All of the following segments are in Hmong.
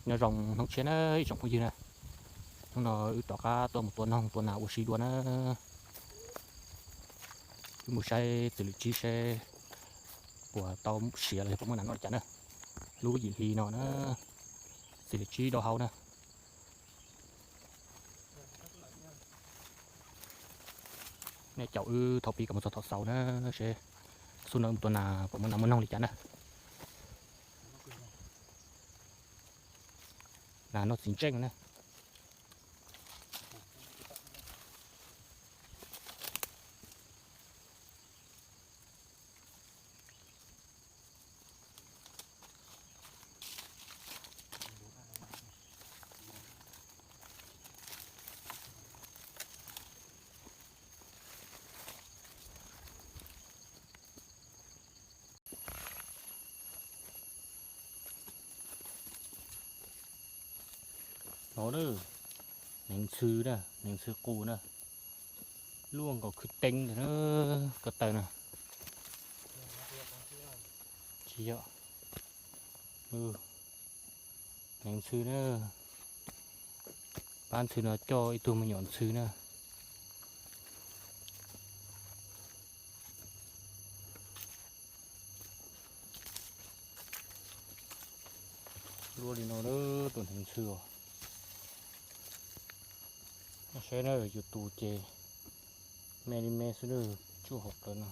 Nyob zoo hnub tshiab na ib tsoom phooj ywg na, hnub no wb rov qab tuaj mus tua noog tua nas ua si dua na. Wb mus saib txiv lws tsib seb puas tau siav los yog puas muaj nas noj li cas na. Lub yim hli no na, txiv lws tsib dau hau na. Nej caum wb thaum pib kom mus txog thaum xaus na, seb xub no mus tua nas puas muaj nas muaj noog li cas na. Nas noj txiv ntseej na. No na, hneev ntxhw na, hneev ntxhw qus na, luaj nkaus khwv teeb ntawd na, ko taw na. Tsis yog, hneev ntxhw na, pab ntxhw no coj ib tug me nyuam ntxhw na. Luaj li no tus hneev ntxhw os. Saib na, yus tus ces me li me xwb, tsuj hauv plawv no.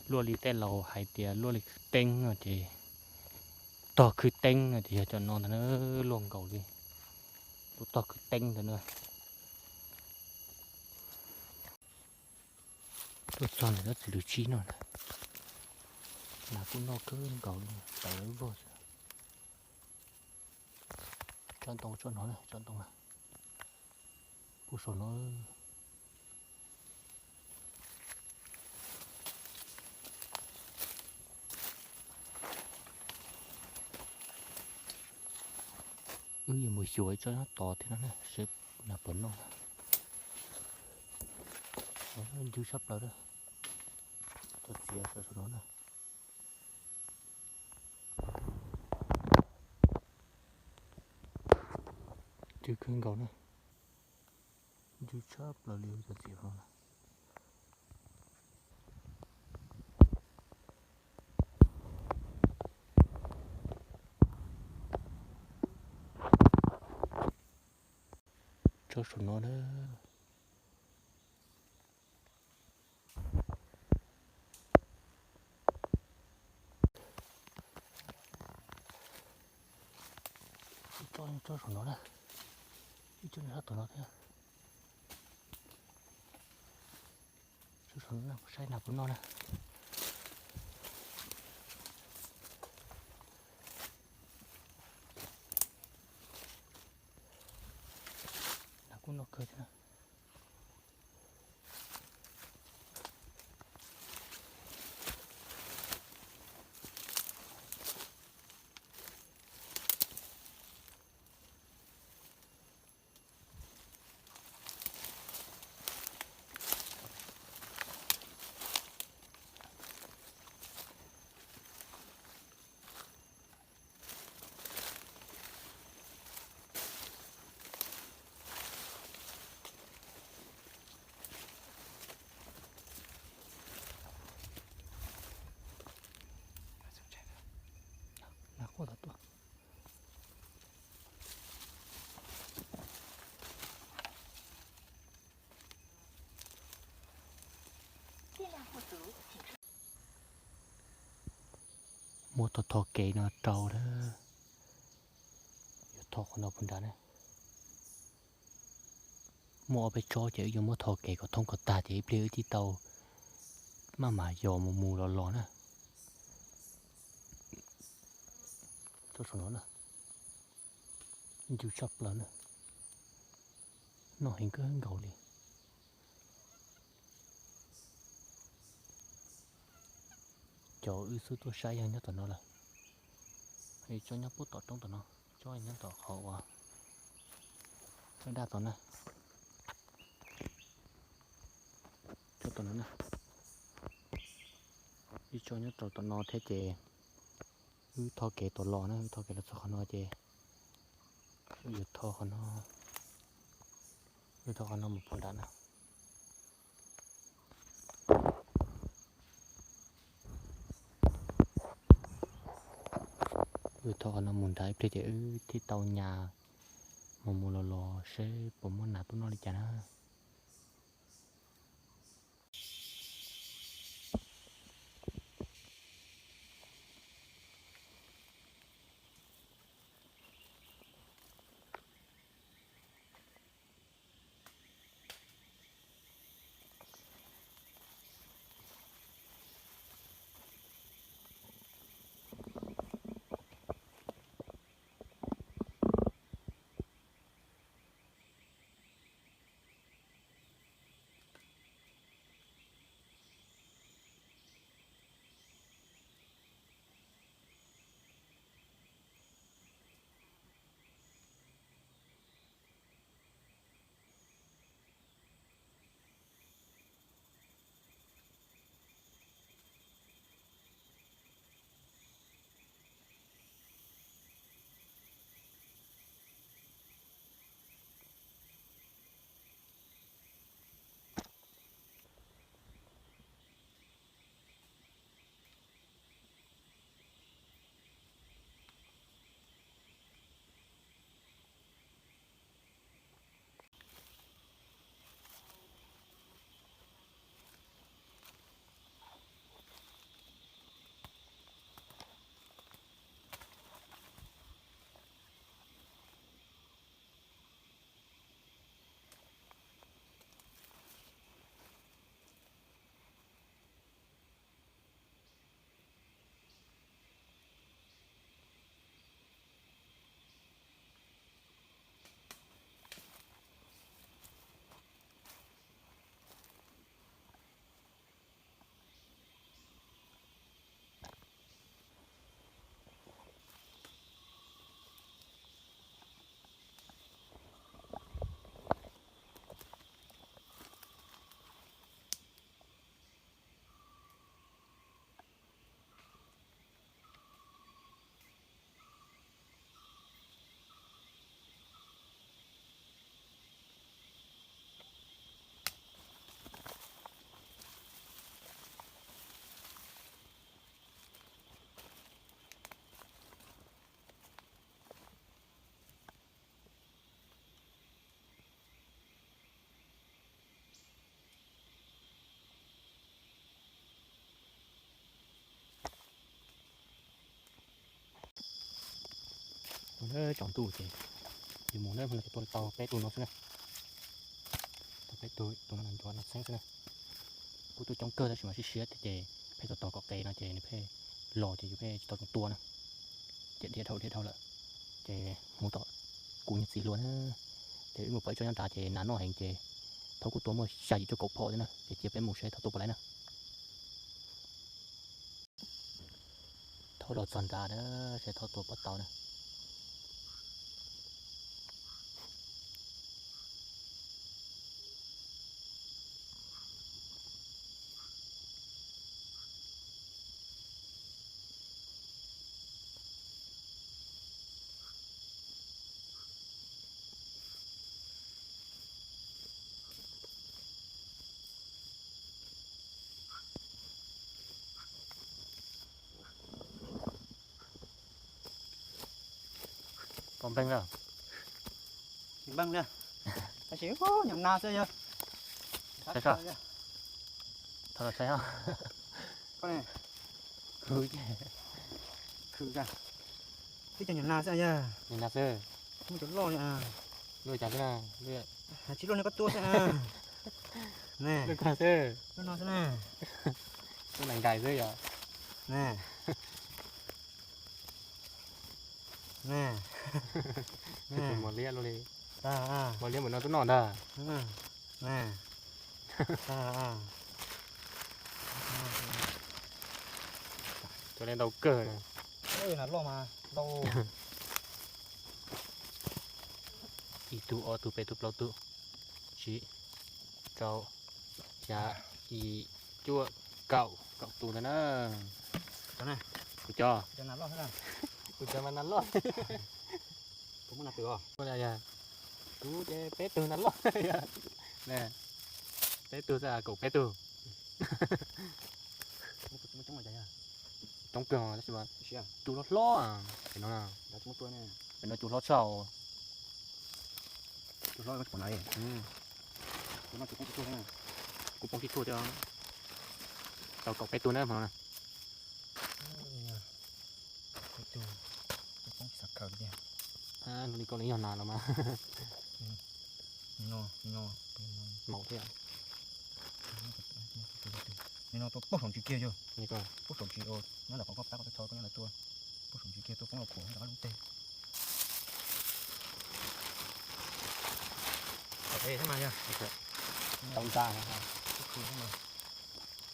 Luaj li tej laus hais tias luaj li khwv teeb no ces, tog khwv teeb no ces yog cov no ntag na, luaj nkaus li lub tog khwv teeb ntawd na. Tuaj txog ntawm txiv lws tsib no na, nas kuj noj kawg nkaus li, tawv vog xwb. Tsob ntoo tsob no na, tsob ntoo na, pub saum no. Wb yuav mus xyuas ib tsob nyob tod thiab no na, seb nas puas noj. Ncw tshaj plaws na, tsob txiav saum no na. Ncw kawg nkaus na, ncw tshaj plaws li cov txiav no. Tsob saum no na. Ib tsob, tsob saum no na, ib tsob sab tom no thiab. Tsob saum no na, saib nas puas noj na. Nas kuj noj kawg thiab na. Nas quaj tod tuaj. Muab thov thov kev no rau na. Yuav thov qhov no puag nrad na. Muaj ob peb tsob ces wb yuav muab thov kev kom thoob kom tag ces ib pliag wb thiaj tau maj mam yos mus mus los los na. Tsob saum no na, ncw tshaj plaws na, noj heev kawg nkaus li. Cov wb xub tuaj saib yog nyob tom no lawm. Ib tsob nyob pub tom roob tom no, tsob nyob tom qhov uas daj tom na. Tsob tom no na, ib tsob nyob rau tom no thiab ces Wb thov kev tuaj los na, wb thov kev los txog qhov no ces yuav thov qhov no, wb thov qhov no mus puag nram na. Wb thov qhov no mus nram ib pliag ces wb thiaj tau nyas mus mus los los seb puas muaj nas tuaj noj li cas na. Mus na, tsaus ntuj ces yus mus na, mus no ces tuaj tau peb tug no xwb na. Tau peb tug, tus no ncuav no xeeb xwb na. Kuj tuaj coob kawg tab sis mas siab siab thiab ces pheej tos tos kom qe no ces nws pheej los ces yus pheej tsis tau zoo tua na. Ces dhia dhau dhia dhau lawm ces mus tom kuv niag txiv hluas na. Ces wb mus pom ib tsob nyob nrad ces nas noj heev ces thaub kuj tua muaj xya yim cuaj kaum phom thiab na, ces cia peb mus seb thaub tua puas laib na. Thaub los txog nrad na, seb thaub tua puas tau na. Pom npleeg lawm. Tsis npleeg li. Tab sis nyuam nas xwb yog. Saib seb. Thov los saib os. Khwv ces, khwv cas. Twb cov nyuam nas xwb yog. Nyuam nas xwb. Muaj cov loj li. Loj cas xwb na. Tsis loj li koj tua xwb. Ne, loj kag xwb. Loj no xwb na. Loj nais nkais xwb yog. Ne. Mos liab luaj li. Mos liab npaum no twb noj ntag. Cov li ntau kawg. Ib tug, ob tug, peb tug, plaub tug, tsib, rau, xya, yim, cuaj, kaum, kaum tus ntawd na. Kuv cov, kuv cov mas nas loj. Kuv muaj nas twm os. Kuv ces peb tug nas loj. Peb tug xwb, kaum peb tug. Coob kawg tab sis mas cua hlob hlob. Pem no, pem no cua hlob tshaj. Kuv poob tib tug thiab, tau kaum peb tug na hmo no. Hnub li koj li yog nas los mas. Maum thiab. Nim no tuaj poob saum ntsis kiag yog, poob saum ntsis nyob ntawm qhov koj pab koj tso koj nyob ntawd tuaj, poob saum ntsis kiag tuaj poob los khuam rau ob lub teg. Tau ntsa.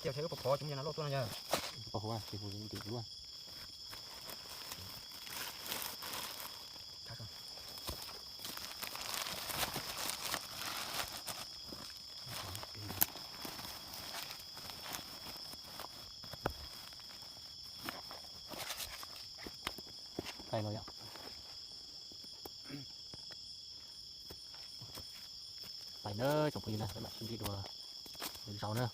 Cia saib lub pov phov tsis muaj cov nas loj tuaj no yog. Pov huv tsis huv ntim lub. Pais los yom. Pais na tsoom phooj ywg na, peb mam sib ntsib dua lwm zaus na.